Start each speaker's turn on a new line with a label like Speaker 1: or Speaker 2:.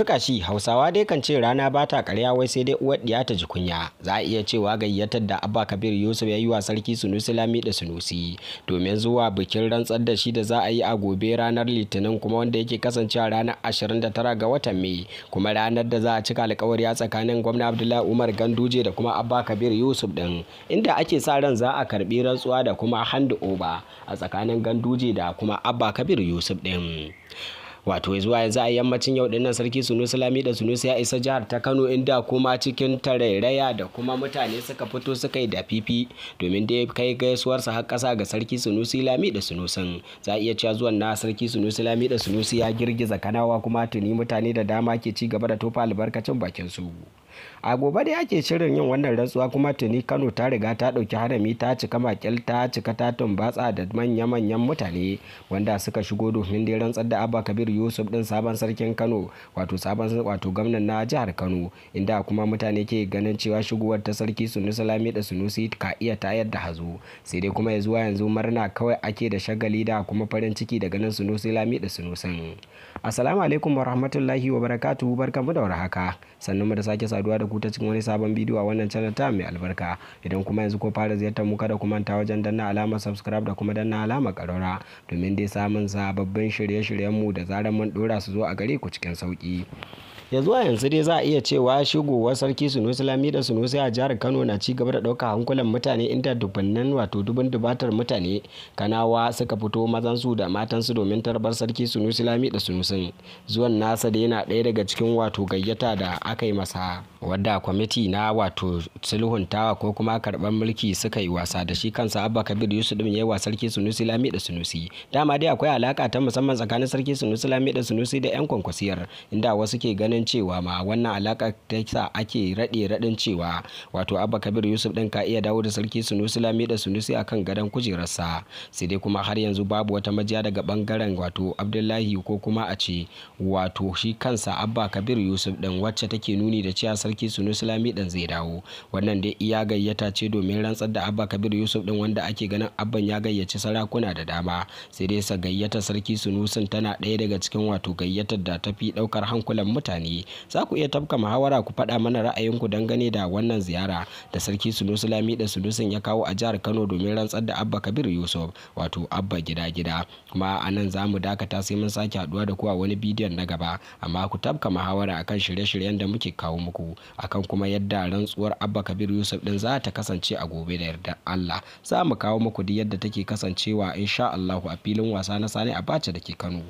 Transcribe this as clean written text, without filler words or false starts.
Speaker 1: Turkashi Hausawa dai kan ce rana ba ta karya, wai sai dai uwar ɗiya ta ji kunya. Za a iya cewa gayyatar da Abba Kabir Yusuf ya yi wa Sarki Sunusi Lamido Sunusi domin zuwa bikin rantsar da shi da za a yi a gobe ranar Litinin, kuma wanda yake kasancewa ranar 29 ga watan Mai, kuma ranar da za a cika alkawari a tsakanin gwamna Abdullahi Umar Ganduje da kuma Abba Kabir Yusuf din, inda ake sa ran za a karbi rantsuwa da kuma hand over a tsakanin Ganduje da kuma Abba Kabir Yusuf din. Wato zuwa yanzu a yammacin yau dinnan Sarki Sunusi Lamido Sunusi ya isa jihar ta Kano, inda kuma cikin tarairaya da kuma mutane suka fito suka yi dafifi domin dai kai gaisuwarsa har ƙasa ga Sarki Sunusi Lamido Sunusin. Za a iya cewa zuwan na Sarki Sunusi Lamido Sunusi ya girgiza Kanawa, kuma tuni mutane da dama ke ci gaba da tofa albarkacin bakin su. A gobe dai ake shirin yin wannan rantsuwa, kuma tuni Kano ta riga ta ɗauki harami, ta cika makil, ta cika ta tumbatsa da manya-manyan mutane wanda suka shigo domin dai rantsar da Abba Kabir Yusuf din, sabon sarkin Kano, wato sabon wato gwamnan na jihar Kano, inda kuma mutane ke ganin cewa shigowar ta Sarki Sunusi Lamido Sunusi ka iya tayar da hazo. Sai dai kuma zuwa yanzu murna kawai ake da shagali da kuma farin ciki da ganin Sunusi Lamido Sunusin. Assalamu alaikum warahmatullahi wabarakatuhu, barkamu da warhaka, sannan mu da sake saduwa da ku ta cikin wani sabon bidiyo a wannan channel ta mai albarka. Idan kuma yanzu ko fara ziyartar mu, kada ku manta wajen danna alamar subscribe da kuma danna alamar ƙararrawa domin dai samun sababbin shirye-shiryen mu da zarar mun dora su zo a gare ku cikin sauki. Ya zuwa yanzu dai za a iya cewa shigowar Sarki Sunusi Lamido Sunusi a jihar Kano na ci gaba da ɗaukar hankulan mutane, inda dubunnan, wato dubun dubatar mutane Kanawa suka fito, mazansu da matansu, domin tarbar Sarki Sunusi Lamido Sunusin. Zuwan nasa da yana ɗaya daga cikin wato gayyata da aka yi masa, wadda kwamiti na wato sulhuntawa ko kuma karɓar mulki suka yi wasa da shi kansa Abba Kabir Yusuf din yayi wa Sarki Sunusi Lamido Sunusi. Dama dai akwai alaka ta musamman tsakanin Sarki Sunusi Lamido Sunusi da yan Kwankwasiyar, inda wasu ke ganin cewa ma wannan alaka ta sa ake raɗe raɗin cewa wato Abba Kabir Yusuf din ka iya dawo da Sarki Sunusi Lamido Sunusi akan gadon kujerarsa. Sai dai kuma har yanzu babu wata majiya daga bangaren wato Abdullahi ko kuma a ce wato shi kansa Abba Kabir Yusuf din wacce take nuni da cewa Sarki Sunusi Lamido zai dawo. Wannan dai iya gayyata ce domin rantsar da Abba Kabir Yusuf din, wanda ake ganin Abban ya gayyaci sarakuna da dama. Sai dai sa gayyata Sarki Sunusin tana ɗaya daga cikin wato gayyatar da ta fi ɗaukar hankulan mutane. Za ku iya tafka muhawara, ku faɗa mana ra'ayinku dangane da wannan ziyara da Sarki Sunusi Lamido Sunusin ya kawo a jihar Kano domin rantsar da Abba Kabir Yusuf, wato Abba Gida Gida. Kuma a nan za mu dakata, sai mun sake haɗuwa da ku a wani bidiyon na gaba. Amma ku tafka muhawara akan shirye-shiryen da muke kawo muku, akan kuma yadda rantsuwar Abba Kabir Yusuf din za ta kasance a gobe da yardar Allah. Za mu kawo muku duk yadda take kasancewa insha Allahu a filin wasa na Sani Abacha da ke Kano.